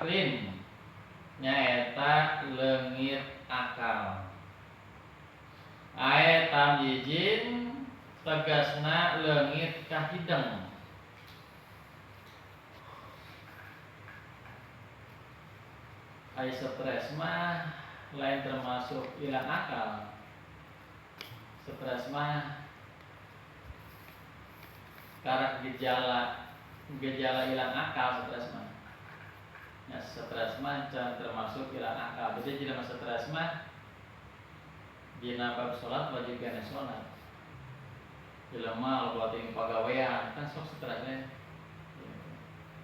Bisakrin nyaeta leungit akal. Ae tamyizin tegasna leungit kahideng. Ai stres mah lain termasuk hilang akal. Stres mah karak gejala gejala hilang akal stres mah. Ya, stres mah can termasuk hilang akal. Jadi jelema stres mah dina bab salat wajib keneh salat. Jelema loba teuing pagawean kan sok stresnya.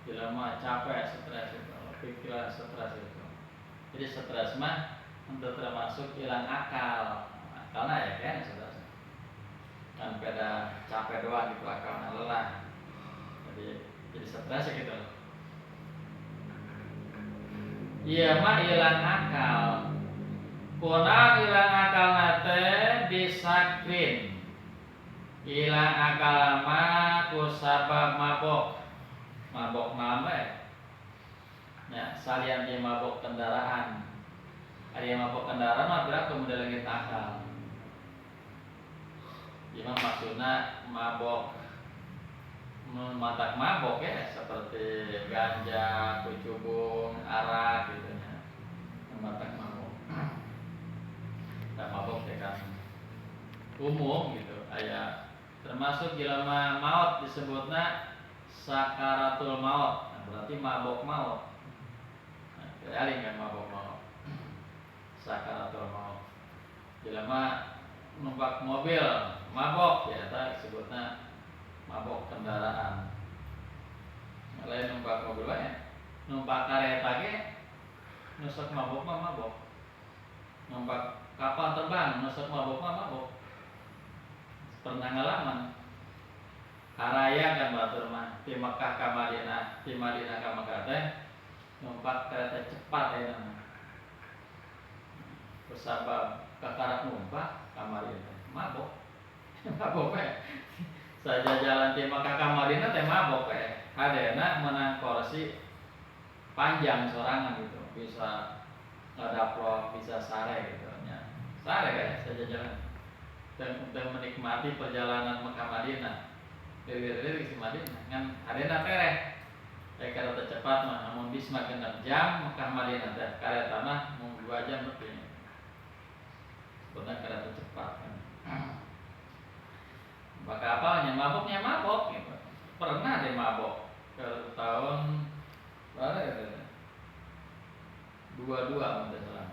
Jelema capek stres itu, pikiran stres itu. Jadi stres mah untuk termasuk hilang akal. Akalna ya kan stres. Kan pada capek doang gitu akalna lelah. Jadi stres gitu. Iya mah hilang akal. Kunaon hilang akal teh bisakrin. Hilang akal mah kusabab mabok. Mabok naon we? Ya, salian dia mabok kendaraan. Ari mabok kendaraan mah pira kemudian leungit akal. Ieu mah maksudna mabok matak mabok ya seperti ganja, kucubung, arak gitu nya. Matak mabok. Tak mabok ya kan umum gitu. Aya termasuk jelema maot disebutna sakaratul maot. Nah, berarti mabok maot. Nah, kali kan mabok maot. Sakaratul maot. Jelema numpak mobil mabok ya eta disebutna mabok kendaraan. Lain numpak mobil wae, numpak kareta ge nu sok mabok mah mabok. Numpak kapal terbang nu sok mabok mah mabok. Pernah ngalaman. Haraya kan batur mah ti Mekah ka Madinah, ti Madinah ka Mekah teh numpak kereta cepat ya mah. Kusabab kakarak numpak ka Madinah mabok. Mabok we. Saja jalan ti Mekah ka Madinah teh mabok we. Hadena menang kursi panjang sorangan gitu, bisa ngadaplok, bisa sare gitu nya. Sare we saja jalan. Dan menikmati perjalanan Mekah Madinah. Leuwih-leuwih si Madinah ngan hadena tereh. Kereta cepat mah namun bis mah 6 jam Mekah Madinah teh kareta mah mung 2 jam lebih. Sebutna kereta cepat kan. Maka apalnya maboknya mabok gitu. Pernah deh mabok ke tahun berapa ya? 22 mun teu salah.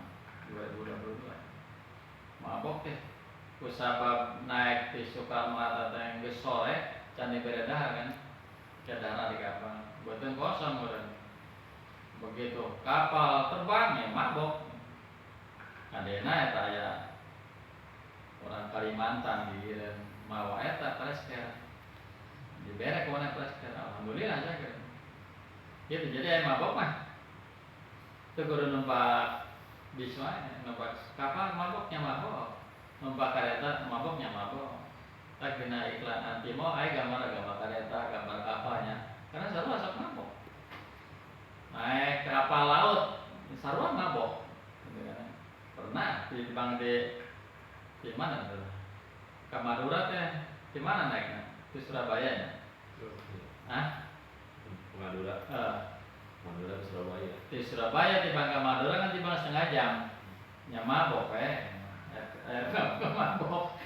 2022. Mabok teh. Kusabab naik di Soekarno Hatta teh geus sore can dibere dahar kan. Cadara di kapal. Beuteung kosong urang. Begitu kapal terbang ya mabok. Kadena eta aya orang Kalimantan gigireun mawa eta presker. Dibere ku mana presker. Alhamdulillah saja. Gitu jadi aya mabok mah. Teu kudu numpak bis wae, numpak kapal maboknya mabok. Numpak kareta maboknya mabok. Tak dina iklan antimo aya gambar-gambar kareta, gambar kapalnya. Karena sarua sok mabok. Naik kapal laut sarua mabok. Gitu kan. Pernah di Bang di mana tuh? Ke Madura teh di mana naiknya? Di Surabaya ya? Hah? Madura. Madura ke Surabaya. Di Surabaya di Bangka Madura kan tiba setengah jam. Nya mabok we. Mabok.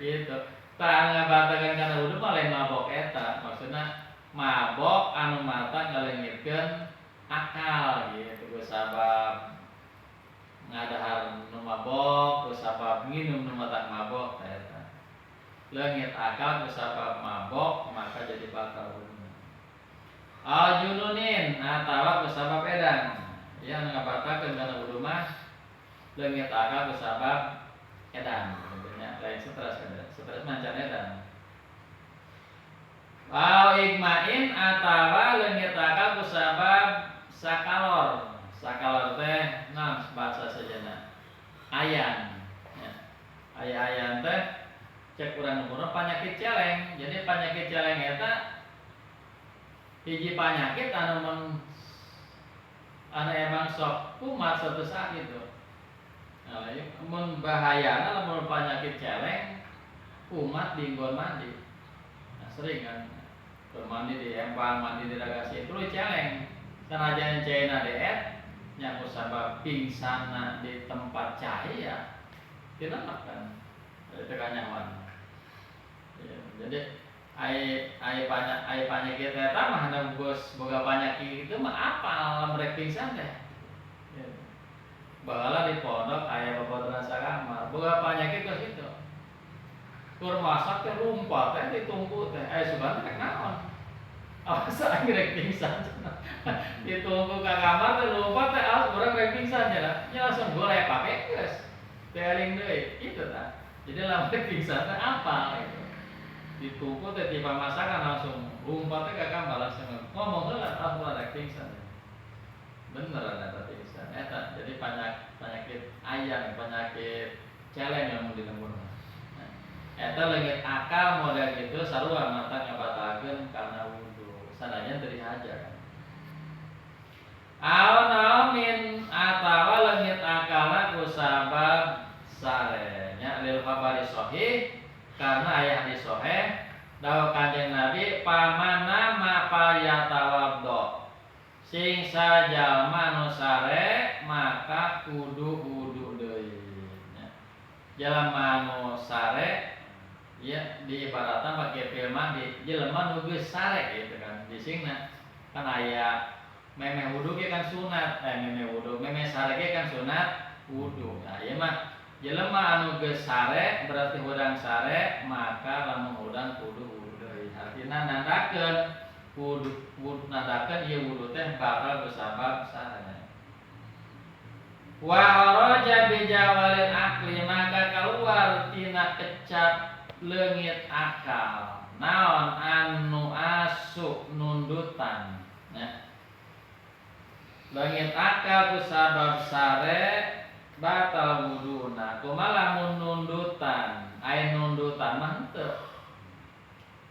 Gitu. Tah ngabatakeun kana wudu mah lain mabok eta. Maksudna mabok anu mata ngaleungitkeun akal gitu kusabab ngadahar nu mabok, kusabab nginum nu matak mabok tah eta. Leungit akal kusabab mabok maka jadi batal wudu. Al jununin atawa kusabab edan. Ya ngabatakeun kana wudu mah leungit akal kusabab edan. Tentunya lain stres kan, stres mah can edan. Au igmain atawa leungit akal kusabab sakalor. Sakalor teh naon bahasa sejenna? Ayan. Ya. Aya-ayan teh cek urang umurna panyakit celeng. Jadi panyakit celeng eta hiji panyakit anu Anu emang sok kumat suatu saat itu. Nah, mun bahayana lamun penyakit celeng kumat di nggon mandi. Nah, sering kan bermandi di empang, mandi di ragasi itu celeng. Sanajan caina deet nya ku sabab pingsana di tempat cahaya tinemek kan. Itu kanyawan. Ya, jadi ai ai panyakit eta mah anu geus boga panyakit itu mah apal lamun rek pingsan teh. Ya. Baheula di pondok aya babaturan sakamar, boga panyakit geus kitu. Keur masak teh lumpat teh ditunggu teh, sugan teh rek naon? Awas aing rek pingsan. Ditunggu ka kamar teh lumpat teh awas urang rek pingsan nya. Nya langsung golek pake geus. Teh eling deui, kitu tah. Jadi lamun rek pingsan teh apal gitu. Ditunggu teh tiba masakan langsung lumpat teh ka kamar langsung ngomong heula aku rek pingsan. Bener eta pingsan eta. Jadi penyakit ayam, penyakit celeng yang mun dilembur. Nah, eta leungit akal model gitu sarua mata ngabatalkeun karena wudu. Sanajan teu dihaja kan. Aw naumin atawa leungit akalna ku sabab sare nya lil khabari sahih karena aya hadis sahih dawuh Kanjeng Nabi paman nama falyatawaddo sing sajalma nu sare maka kudu wudu deui nya. Jalma nu sare ya diibaratna pake firman di jelema nu geus sare gitu kan disingna kan aya memeh wudu ge kan sunat memeh wudu memeh sare ge kan sunat wudu. Nah ieu mah jelema anu geus sare berarti hudang sare maka lamun hudang kudu wudu deui. Artina nandakeun wudu nandakeun ieu wudu teh bakal kusabab sare. Wa kharaja bi jawalil aqli maka keluar tina kecap leungit akal. Naon anu asu nundutan nya. Leungit akal kusabab sare batal wuduna. Kumaha lamun nundutan? Aya nundutan mah henteu.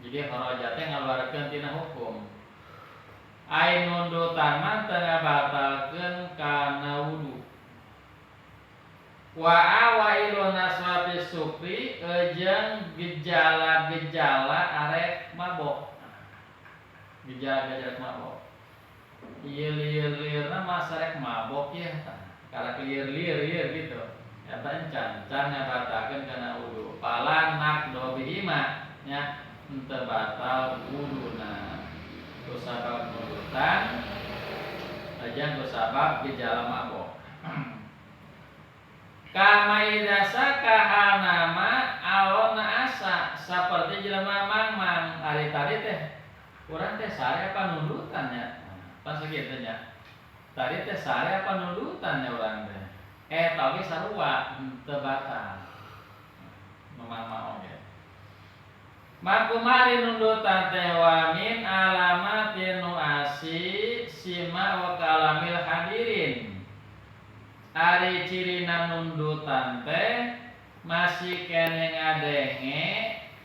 Jadi kharaja teh ngaluarkeun tina hukum. Aya nundutan mah teu ngabatalkeun kana wudu. Wa awailu naswati sukri jeung gejala-gejala arek mabok. Gejala-gejala mabok. Ieu lieur-lieurna mah sarek mabok ya tah. Karek lieur-lieur gitu. Eta encan can ngabatalkeun kana wudu. Fala naqdo bihima nya henteu batal wuduna. Kusabab nundutan jeung kusabab gejala mabok. Kama idza saka halna awona asa saperti jelema mangmang ari tadi teh urang teh sare apa nundutan nya. Pas sakitu nya. Tadi teh sare apa nundutan nya urang teh. Eta oge sarua henteu batal. Mamang oge. Makumari nundutan teh wa min alamatin nuasi sima wa kalamil hadirin. Ari cirina nundutan teh masih kene ngadenge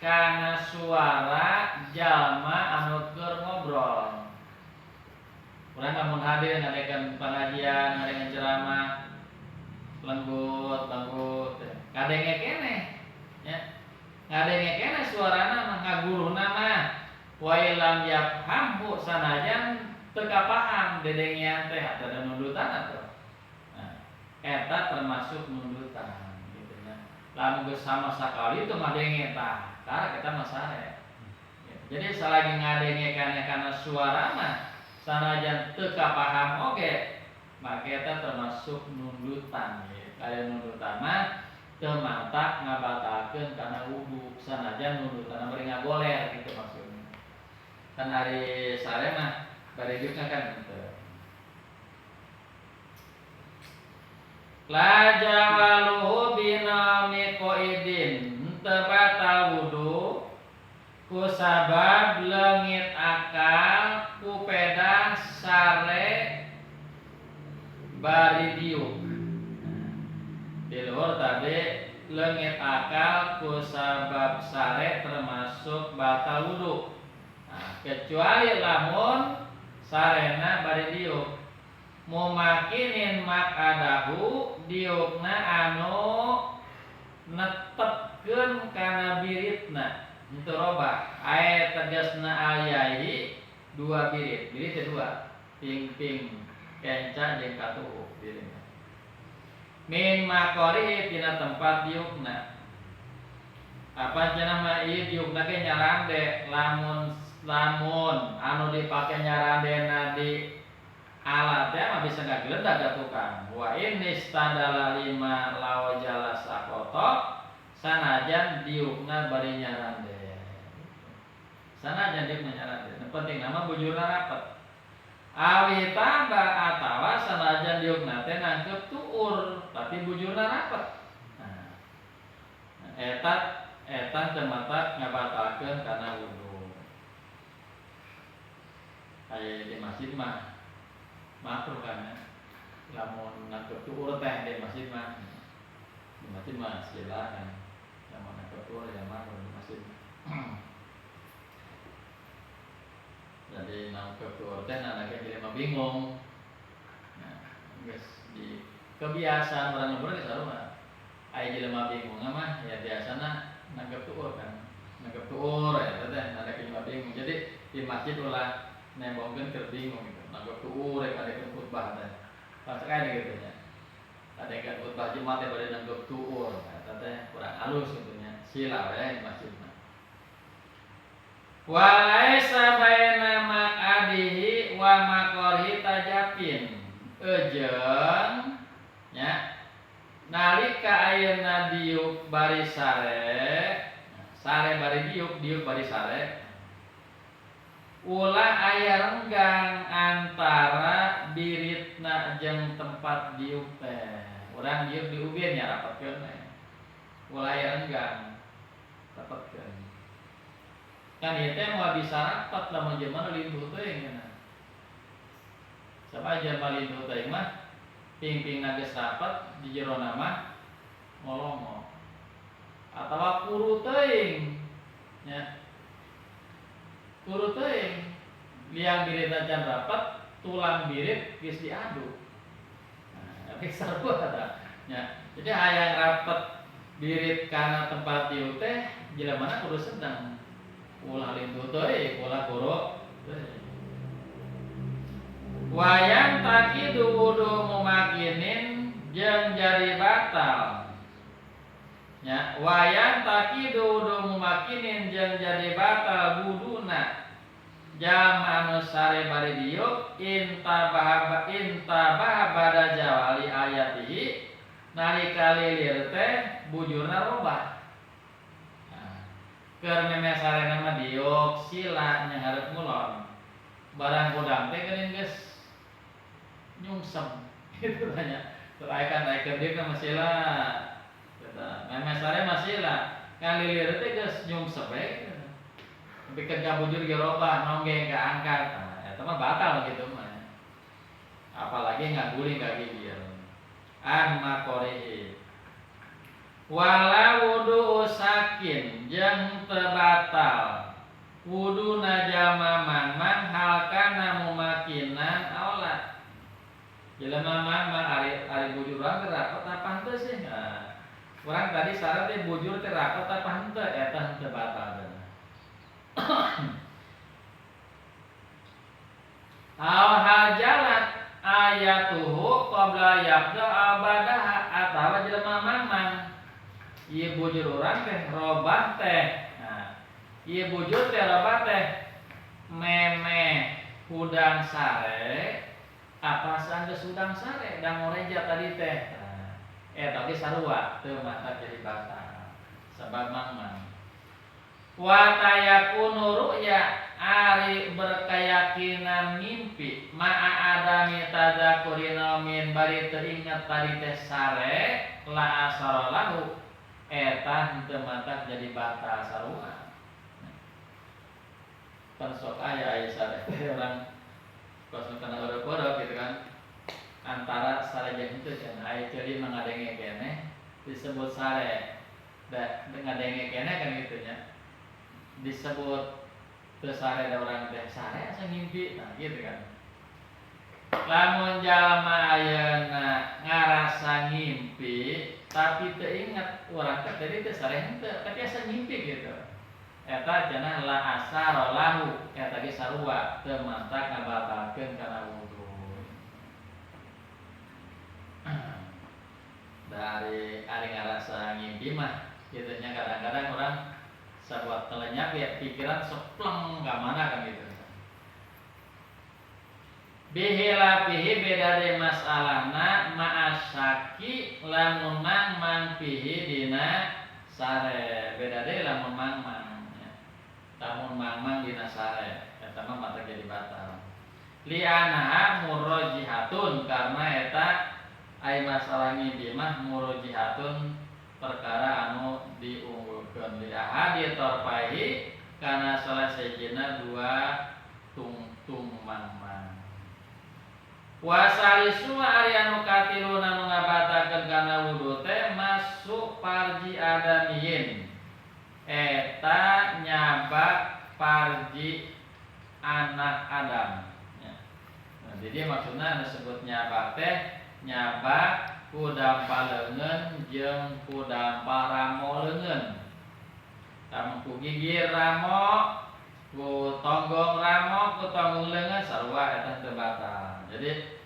kana suara jalma anu keur ngobrol. Urang lamun hadir ngadengekeun pangajian, ngadengekeun ceramah lembut, lembut kadenge keneh nya. Ngadenge keneh suarana mah ngaguruna mah wa lam yafhamhu sanajan teu kapaham dedengean teh ada nundutan atuh. Eta termasuk nundutan gitu nya. Lamun geus sama sakali teu ngadenge tah, karek eta mah sare. Jadi salagi ngadenge kana suara mah sanajan teu kapaham oge, maka eta termasuk nundutan gitu. Kaya nundutan mah teu mantak ngabatalkeun kana wudu sanajan nundutan bari ngagoler gitu maksudnya. Kan ari sare mah bari juga kan henteu. La jawaluhu binami qaidin teu batal wudu ku sabab leungit akal ku pedah sare bari diuk. Di luhur tadi leungit akal ku sabab sare termasuk batal wudu. Nah, kecuali lamun sarena bari diuk. Mumakinin makadahu diukna anu netepkeun kana biritna henteu robah ae tegasna ayahi dua birit birit teh dua ping-ping kenca jeung katuhu biritna min makori tina tempat diukna apa cenah mah ieu diukna ge nyarande lamun lamun anu dipake nyarandena di alatnya mah bisa ngageledag ka tukang wa in istadala lima law jalas akoto sanajan diukna bari nyarande sanajan diukna nyarande nu penting nama bujurna rapet awi taba atawa sanajan diukna teh nangkep tuur tapi bujurna rapet nah eta eta teu mata ngabatalkeun kana wudu aya di masjid mah makruh kan ya lamun nangkep tuur teh di masjid mah di masjid mah silakan lamun nangkep tuur ya makruh di masjid. Jadi nangkep tuur teh anaknya jadi mah bingung. Nah, geus di kebiasaan orang lembur geus sarua. Aya jelema bingung mah ya biasana nangkep tuur kan. Nangkep tuur ya teh anaknya jelema bingung. Jadi di masjid ulah nembongkeun keur bingung gitu. Nangkep tuur ya kadek khutbah teh. Pas kae gitu nya. Kadek khutbah Jumat teh bade nangkep tuur eta teh kurang halus gitu nya. Sila we di masjid mah. Walaisa baina maqadihi wa maqarihi tajapin. Ejeung nya nalika ayeuna diuk bari sare, sare bari diuk, diuk bari sare. Ulah aya renggang antara biritna jeung tempat diuk teh. Urang diuk di ubin nya rapatkeun we. Ulah aya renggang rapatkeun. Kan ieu teh moal bisa rapat lamun jelema nu lintuh teuing cenah. Sabab jelema lintuh teuing mah ping-pingna geus rapat di jerona mah ngolongo. Atawa kuru teuing nya. Kuru teuing liang biritna can rapat, tulang birit geus diadu. Nah, tapi sarua eta nya. Jadi hayang rapet birit kana tempat dieu teh jelemana kudu sedang. Ulah lintuh teuing, ulah kuru teuing. Wayang takidu wudu mumakinin jeung jadi batal. Nya, wayang takidu wudu mumakinin jeung jadi batal wuduna. Jalma anu sare bari diuk intabaha bada jawali ayatihi nalika lilir teh bujurna robah. Nah, keur memeh sarena mah diuk sila nya hareup ngulon. Barang godang teh geuning geus nyungsem gitu tanya. Terus kan naik diuk mah sila. Eta memeh sare mah sila. Ngalilir teh geus nyungsep we. Tapi ka bujur ge robah nonggeng ka angkat. Nah, eta mah batal gitu mah. Apalagi ngaguling ka gigir. An maqorihi. Wala wudu sakin jeung teu batal. Wuduna jalma mangmang hal kana mumakinan aula. Jelema mangmang ari bujur urang teh rapet apa henteu sih? Nah, urang tadi syarat teh bujur teh rapet apa henteu eta henteu batal. Al hajalat ayatuhu qabla yaqda abadaha atawa jelema mangmang ieu bujur urang teh robah teh. Nah, ieu bujur teh robah teh memeh hudang sare apa saanggeus hudang sare da ngoreja tadi teh. Nah, eta ge sarua teu matak jadi batal sabab mangmang. Wa tayakunu ru'ya ari berkeyakinan mimpi ma'a adami tadzakurina min bari teu inget tadi teh sare la asara lahu eta henteu matak jadi batal sarua. Pan sok aya aya sare teh urang pas kana orok-orok gitu kan antara sare jeung henteu cenah aya ceuli mah ngadenge keneh disebut sare da ngadenge keneh kan kitu nya disebut teu sare da urang teh sare asa ngimpi nah gitu kan. Lamun jalma ayeuna ngarasa ngimpi tapi teu inget urang teh tadi teh sare henteu tapi asa ngimpi gitu. Eta cenah la asara lahu eta ge sarua teu mantak ngabatalkeun kana wudu. Dari ari ngarasa ngimpi mah kitu nya kadang-kadang urang sabuat telenyap ya pikiran sok pleng ka mana kan gitu. Bihilafihi beda de masalahna ma'asyaki lamun mang pihi dina sare beda de lamun mang ya. Lamun mang dina sare eta mah mata jadi batal li'anaha murajihatun karena eta ai masalah ngimpi mah murajihatun perkara anu diunggulkeun li ahadi torpahi kana salah sejena dua tungtung mang. Wasalisu ari anu katiluna nu ngabatakeun kana wudu teh masuk parji adamiyin eta nyabak parji anak Adam ya. Nah, jadi maksudna anu sebut nyabak teh nyabak ku dampal leungeun jeung ku dampal ramo leungeun. Lamun ku gigir ramo, ku tonggong ramo, ku tonggong leungeun sarua eta teu batal. Jadi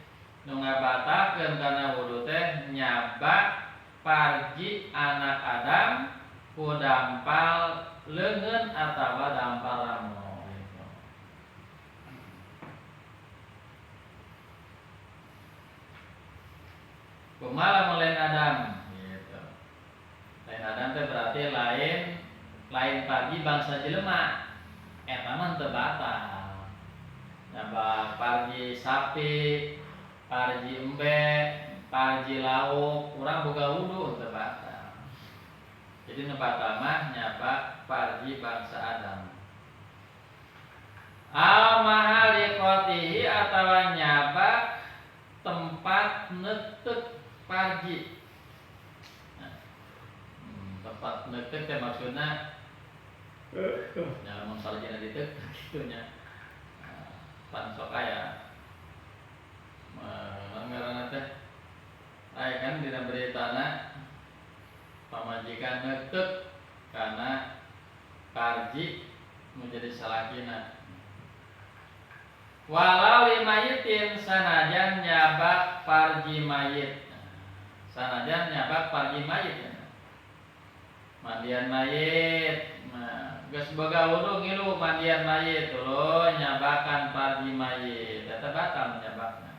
nu ngabatalkeun kana wudu teh nyabak parji anak Adam ku dampal leungeun atawa dampal ramo gitu. Kumaha lamun lain Adam gitu. Lain Adam teh berarti lain parji bangsa jelema eta mah teu batal. Nyabak parji sapi, parji embe, parji lauk, urang boga wudu teu batal. Jadi nu batal mah nyabak parji bangsa Adam. Al mahaliqatihi atawa nyabak tempat netek parji. Nah, tempat netek teh maksudna nya lamun sarjana ditetek kitu nya. Pan sok aya ngaranna teh aya kan dina beritana pamajikan netek kana parji menjadi salakina. Walau limayitin sanajan nyabak parji mayit. Sanajan nyabak parji mayit ya. Mandian mayit. Nah, geus boga wudu ngilu mandian mayit tuluy nyabakan parji mayit. Eta batal nyabakna.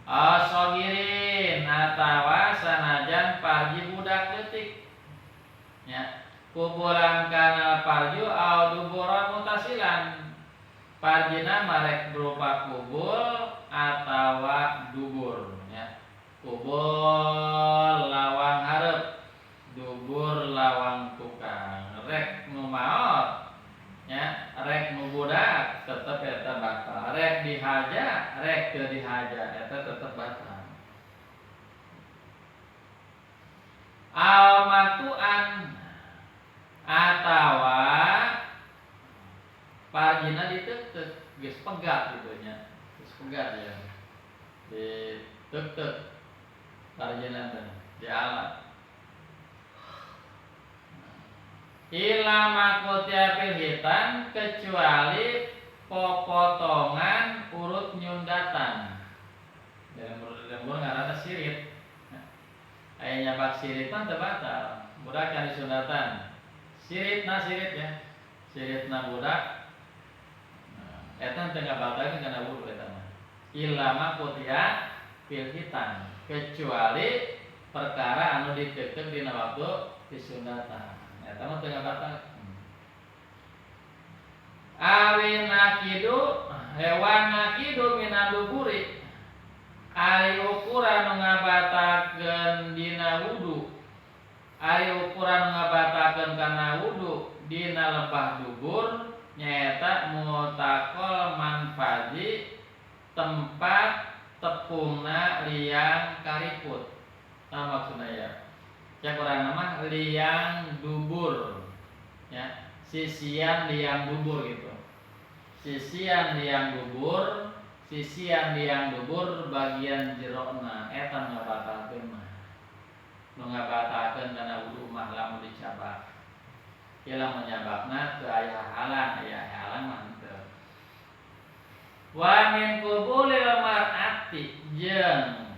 Asogirin atawa sanajan parji budak leutik. Nya, kuburan kana parju au dubura mutasilan. Parjina marek berupa kubul atawa dubur nya. Kubul lawang hareup, dubur lawang tukang. Rek nu maot nya, rek nu budak tetep eta batal. Rek dihaja, rek teu dihaja eta tetep batal. Al matuan atawa parjina ditetek geus pegat kitu nya. Geus pegat ya. Ditetek parjina teh dialat. Ila makutiapil hitan kecuali popotongan urut nyundatan. Dalam lembur ngaranna sirit. Aya nyabak sirit mah teu batal. Budak kan disundatan. Siritna sirit ya. Siritna budak eta teu ngabatalkeun kana wudu eta mah. Illa makutia fil hitan kecuali perkara anu ditetek dina waktu disundatan. Eta mah teu ngabatalkeun. Awin nakidu hewan nakidu minaduburi ari ukuran nu ngabatalkeun dina wudu. Ari ukuran nu ngabatalkeun kana wudu dina lebah dubur nyaeta mutakol manfazi tempat tepungna liang kariput. Nah maksudna ya. Cek urang mah liang dubur. Ya, sisian liang dubur gitu. Sisian liang dubur Sisian liang dubur bagian jerona eta ngabatalkeun mah. Nu ngabatalkeun kana wudu mah lamun dicabak. Ieu lamun nyabakna teu aya halang, aya halang mah henteu. Wa min qubulil mar'ati jeung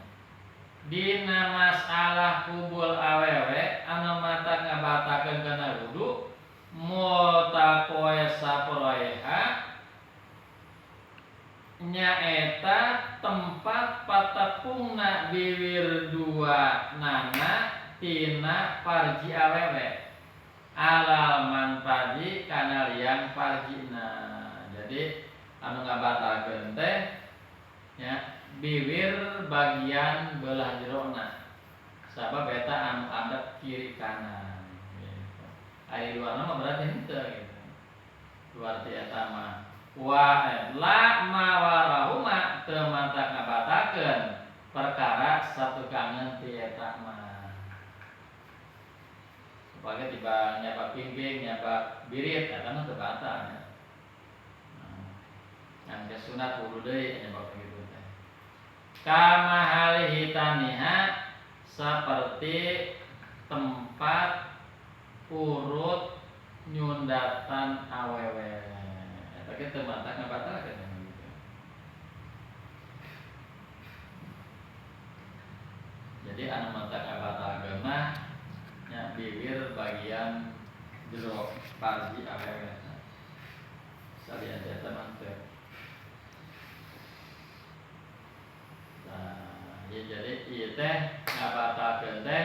dina masalah kubul awewe anu mata ngabatalkeun kana wudu mutakoe saproeha nyaeta tempat patepungna biwir dua nana tina parji awewe alal manfaji kana liang parjina. Jadi anu ngabatalkeun teh nya biwir bagian belah jerona sabab eta anu adep kiri kanan gitu. Ari luarna mah berarti henteu gitu. Luar ti eta mah wa la mawarahuma teu mata ngabatakeun perkara satukangeun ti eta mah. Upage tiba nyabak pingping, nyabak birit eta mah teu batal nya. Nah, yang sunat wudu deui nyabak kitu teh. Kama halihitaniha seperti tempat urut nyundatan awewe. Eta teu batal ngabatalkeun gitu. Jadi anu mata ngabatalkeun mah nya bibir bagian jero parji awewe. Salian eta mah teu. Nah, ya jadi ieu teh ngabatalkeun teh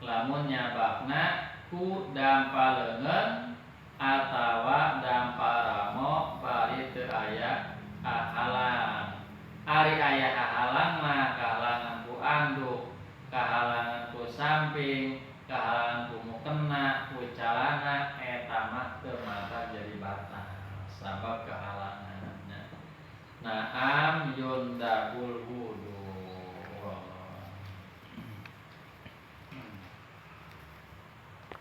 lamun nyabakna ku dampa leungeun atawa dampa ramo bari teu aya halang. Ari aya halang mah kahalangan ku anduk, kahalangan ku samping, kahalangan ku mukena, ku calana eta mah teu mata jadi batal sabab kahalanganna. Naam yun